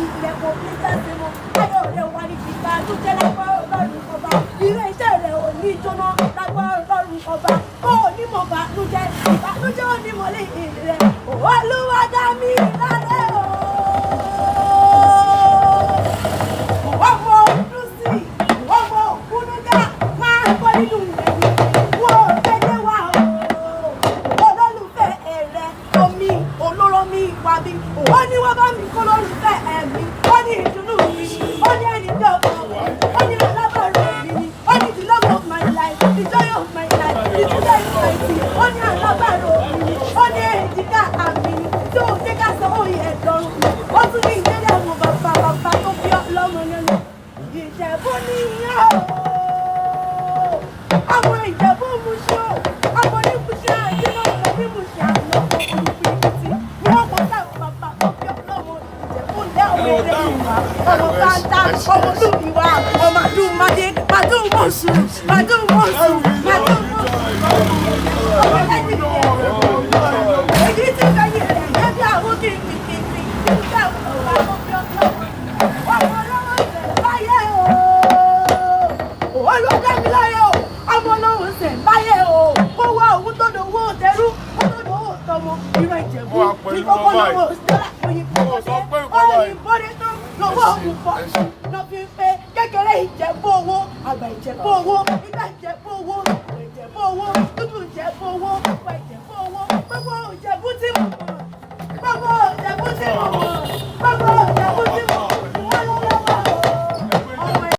Ilẹ̀ kò ní jáde mọ́. Ayọ̀ rẹ̀ wà ní ìbànújẹ́ lágbára Ọlọ́run Ọba. Ilé iṣẹ́ rẹ̀ ò ní jóná lágbára Ọlọ́run Ọba. Ó ní mọ̀ bànújẹ́, ìbànújẹ́ ò ní mọ̀lẹ́ rẹ̀. Olúwa dá mi láre o. Ọmọ Olùsí, ọmọ Ògúnúgá, máa ń bọ́ nínú ẹ̀mí. Wọ́n tẹ́lẹ̀ wá o. Olólùfẹ́ rẹ̀ omi olóró mi wá bí. Ó ní wọ́n bá mi kó lólùfẹ́ ẹ̀mí. Ó ní ìdùnnú mi. Ó ní ẹni tí ọkọ mi. Ó ní alábàárò mi ni. Ó ní the love of my life, the joy of my life, the sugar in my tea. Ó ní alábàárò mi ni. Ó ní èjìká àmì ni. Tí ò jẹ́ ká sọ òye ẹ̀dọ́rùn mi. Ó tún ní ìdílé àwọn bàbá bàbá tó bí ọlọ́mọ nínú. Ìjẹ̀bú nìyẹn o. Àwọn Ìjẹ̀bú Mushin o. Àwọn onímùṣin àjínà onímùṣin àná olùpìlìtì. Ni wọ́n kọ́ sáwọn bàbá tó bí ọlọ́mọ Ìjẹ̀bú ńlẹ́ ọmọ eré ìwà. Ọmọ bàtà, ọmọ olúmiwà, ọmọ àdúmọdé, màdúmọ̀sù, màdúmọ̀sù, màdúmọ̀sù. Ọmọ lẹ́yìn Ìjẹ̀bú. Èyí tí fẹ́yìn rẹ̀ yẹ́ bí àwọn kìrìkìrì. Nígbà wo bàbá tó bí ọlọ́mọ. Ọmọ ọlọ́wọ́ ṣẹ̀ báyé o. Olúwa mi láyé o. Ọmọ ọlọ́wọ́ ṣẹ̀ báyé o. Kó wá òun tó dòwó tẹrú, kó tó dòwó tọmọ. Ìran Ìjẹ̀bú Mo wà pẹ̀lú ní kókó wọn báyìí. lọ́wọ́ dọ́là òyìnbó Mo sọ dé. pé nǹkan báyìí. Òyìnbó dé tán lọ́wọ́ òun pọ̀. Lọ fi pé kékeré Ìjẹ̀bú owó, àgbà Ìjẹ̀bú owó, ìgbà Ìjẹ̀bú owó, ìwà Ìjẹ̀bú owó, dúdú Ìjẹ̀bú owó, ìwà Ìjẹ̀bú owó, gbogbo Ìjẹ̀bú tí mo